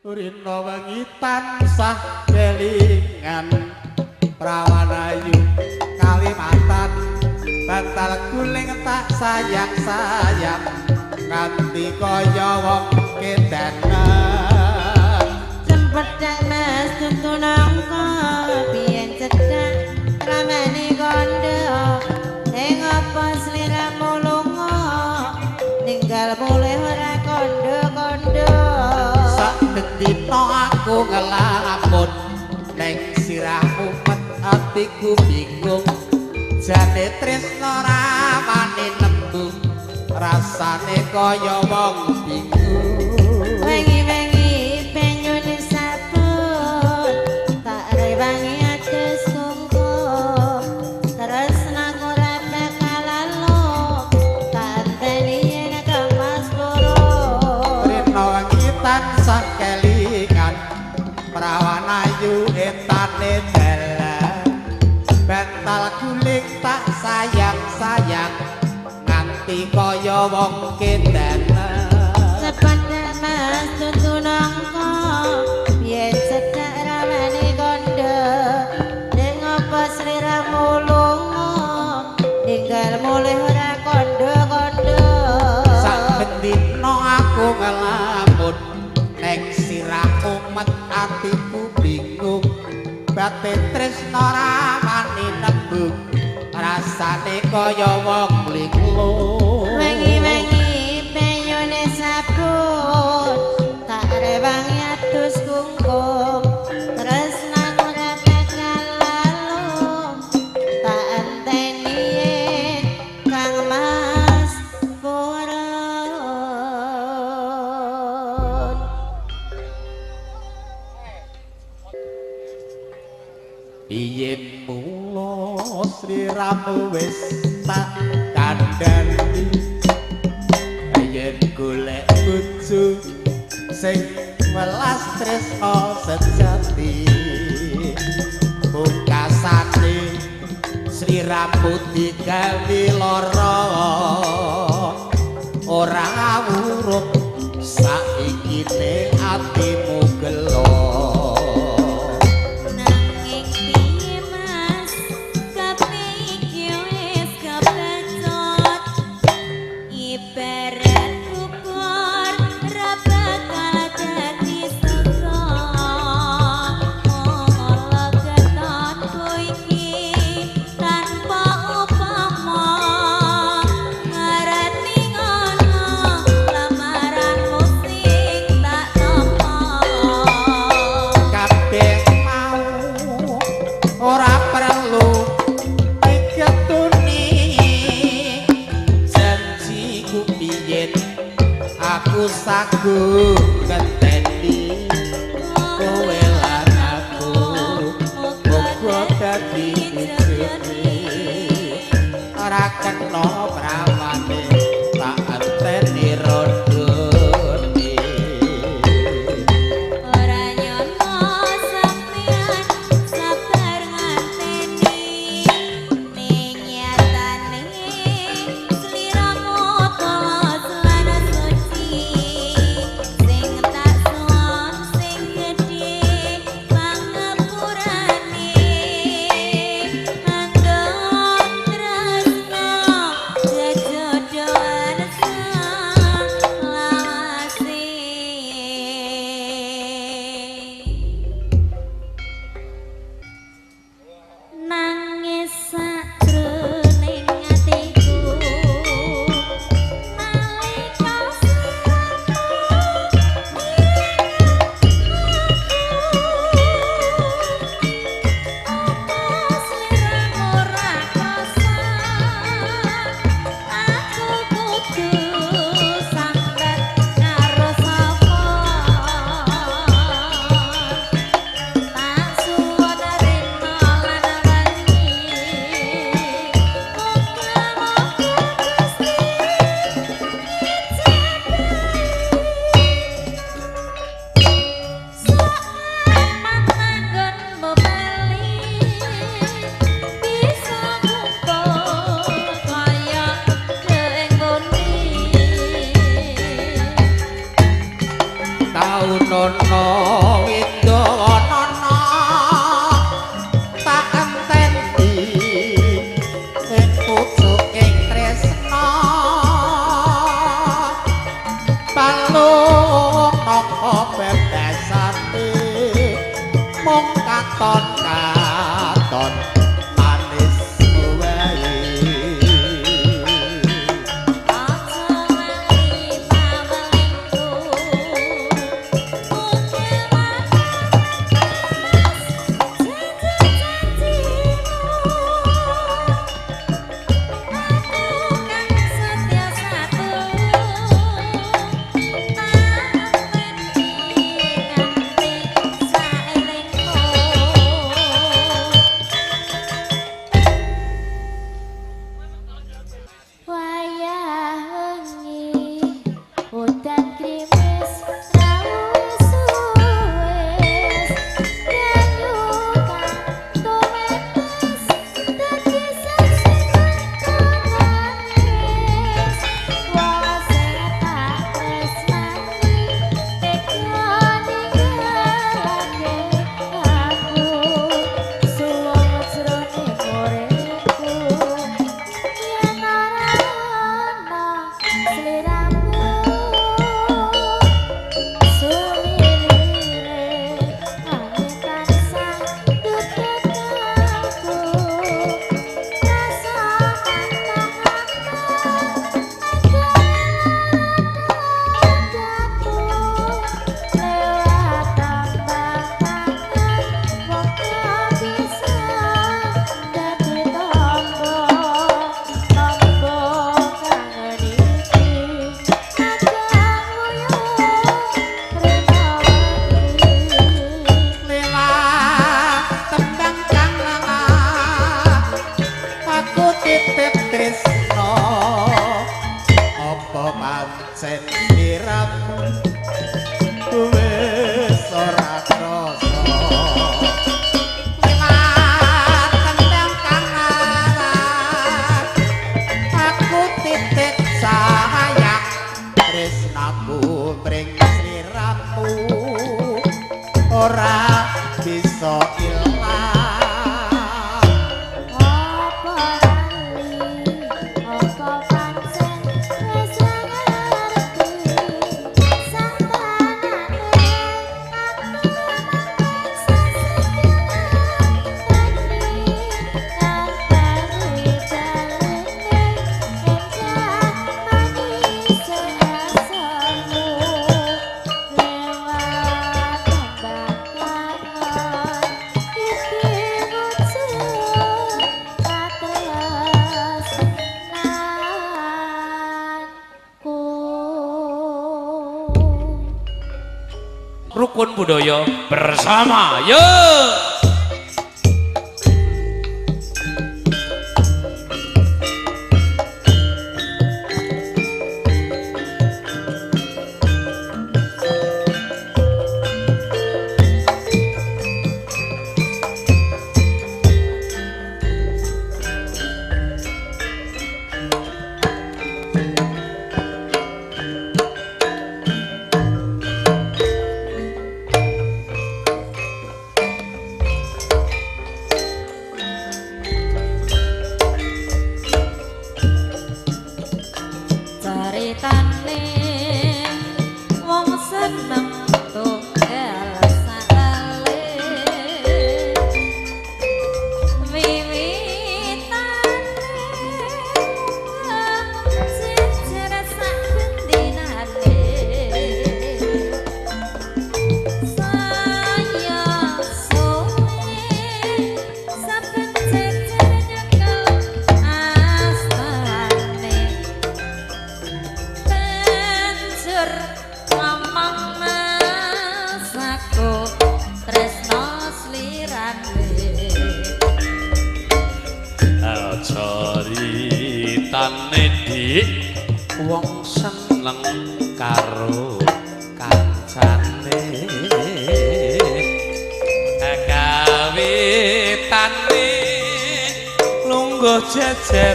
Rina wengi tansah kelingan prawan ayu Kalimantan bantal guling tak sayang-sayang nganti kaya wong kedanan. Cempedhak Mas tutu nangka biyen cedhak ramane kandha ning apa sliramu lunga ninggal mulih ora kandha-kandha. Sak dina aku ngelamun ning sirahmu met atiku bingung jane tresna ramane nembung rasane kaya wong bingung. Wengi-wengi penyune sabun tak rewangi adus kungkum tresnaku ora bakal lalu tak enteni yen Kang Mas purun. Rina wengi tansah kelingan prawan ayu etane dalan bantal guling tak sayang-sayang nganti kaya wong kedanan. Cepet Mas tutu nangka biyen cedhak ramane kandha ning apa sliramu lunga ninggal mulih ora kandha-kandha. Sak bendina aku ngelamun ning sirahmu met atiku bingung batin tresna ramane nembung rasane kaya wong linglung. Wengi-wengi penyone sabun tak rewangi adus kungkum tresnaku ora bakal lalu tak enteni yen Kang Mas purun. Piye mula sliramu wis tak kandhani yen golek bojo sing welas tresna sejati pungkasane sliramu digawe lara ora wurup saikine atimu gelo. Nanging piye Mas kabeh iki wis kepecut ibarat bubur ra bakal dadi sego mula ketotku iki tanpa upama ngerti ngono lamaranmu sing tak Nono widonono tak enteni ing pucuking tresna palung nangka bebasane mung katon katon manis wae. Aja lali pawelingku mugi janji-janjimu aku kang setya satu tak enteni nganti saelingmu. Wayah wengi udan grimis rawuh suwis banyu kang tumetes dadi saksi nangis wong sing tak tresnani tega ninggalake aku suwung jroning uripku yen ora ana sliramu sumilire angin tansah ndutut aku rasa pantang dadaku lewat tambang tangan wong bisa dadi tombo tombo kangen iki kadang nguyuh rena wengi. Lewat tembang kang aku titip tresno apa pancen sliramu wis ora krasa lewat tembang kang aku titip sayang tresnaku mring sliramu ora bisa ilang. Apa lali, apa pancen wis ra ngerti satanane aku mung sasetya tani kang baru jalene endah manis asamu lewat tambang kangen iki wujud katresnanku. Rukun budaya bersama. Yo. Caritane wong seneng tunggal sakale wiwitane jejer sak bendinane saya suwe saben jejer nyekel astane banjur ngomong mas aku tresno slirane. Caritane Dik wong seneng karo kancane kawitane lungguh jejer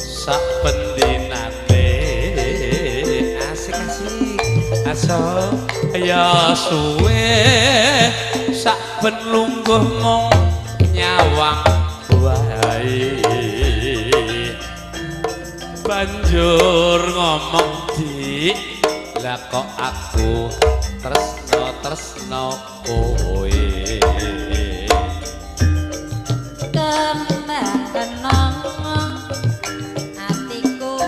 sak bendinane. Asik asik. Aso ya suwe saben lungguh mung nyawang wae. Banjur ngomong dik, lah kok aku tresno-tresno kowe. Kembang kenong atiku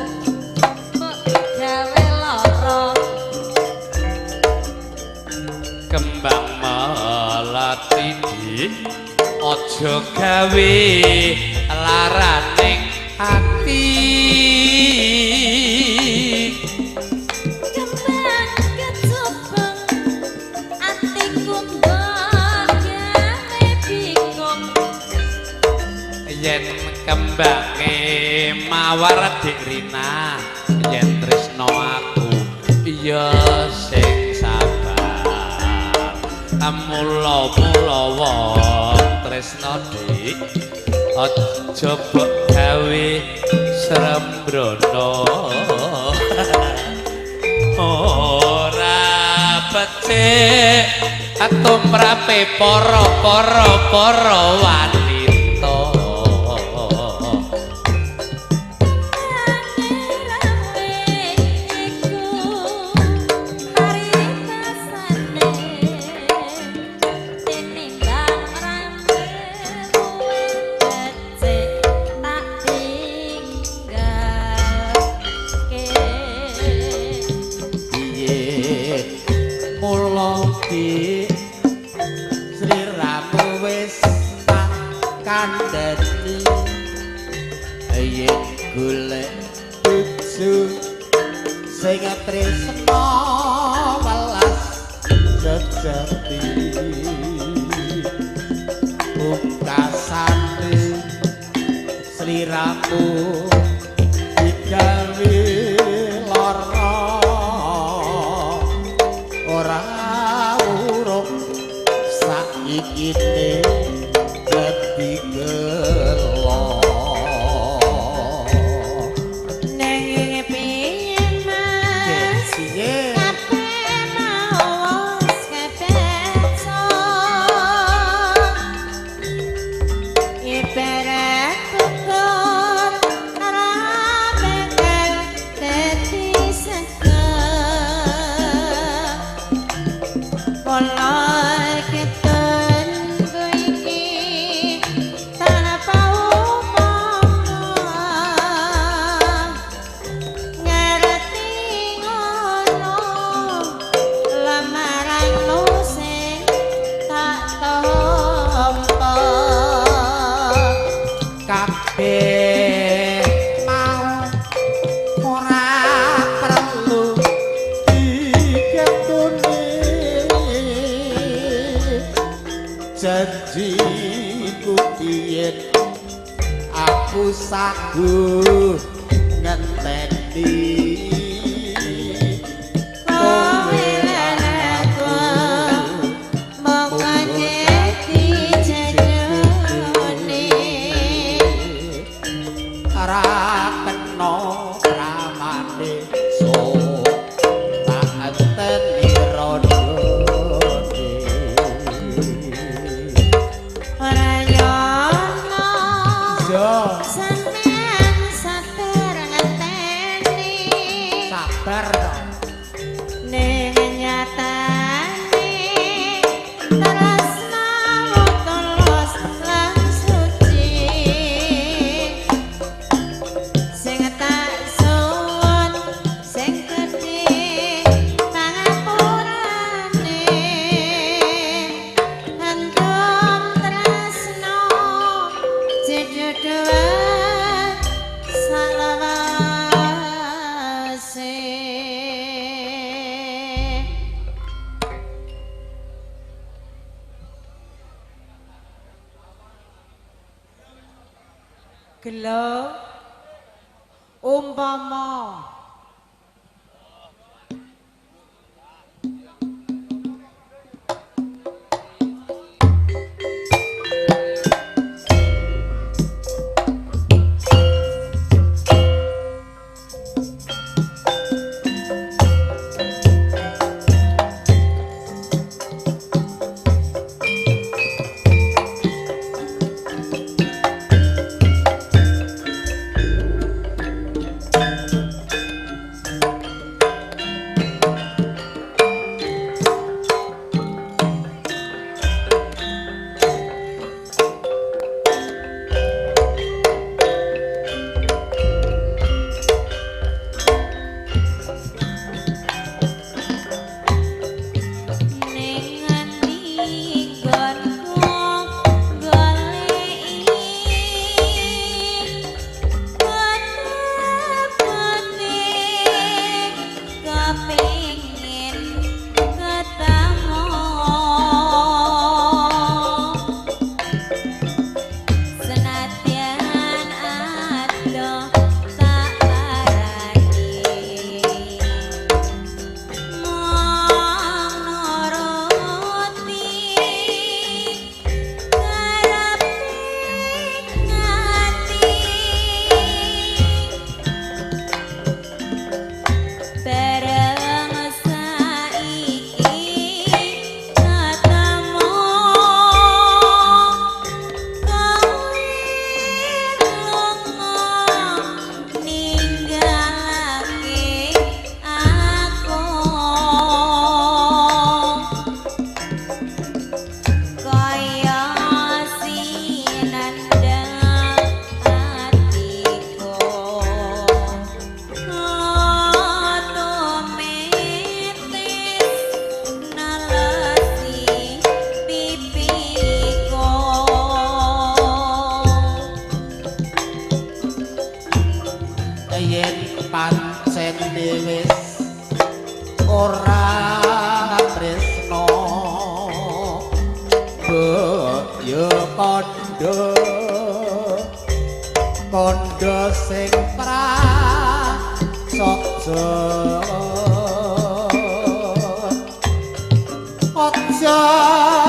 mbok gawe lara. Kembang melati dik, aja gawe laraning ati. Kembang kecubung atiku mbok gawe bingung. Yen kembange mawar dik Rina, yen tresno aku ya sing sabar. Mula-mula wong tresno dik, aja mbok gawe srembrono. Ora becik tumrape para-para para wanita. Rame iku paritasane tinimbang rame luwih becik tak tinggalke. Piye mula dik sliramu wis tak kandhani, yen golek bojo sing tresna welas sejati, pungkasane sliramu digawe lara. Ora urung saikine dadi gelo. Nanging piye Mas? Piye? Kabeh mau wis kebeco. Ibarat tutur ora bakal dadi sego. Pola ketentu iki tanpa upama. Ngerti ngono lamaranmu sing tak tampa. Kabeh mau ora perlu diketuni, janjiku biyen aku saguh ngenteni. Kowe lan aku mung dadi jejone. Ora kena pramane so tak enteni rondone. Ora yono Yo sampean sabar ngenteni. Sabar to. Ning nyatane tresna tulus lan suci. Sing tak suwun sing gedhe pangapurane. Endum tresna jejodohan salawase. Gelo umpama Ya kandha kandha sing prasaja, aja.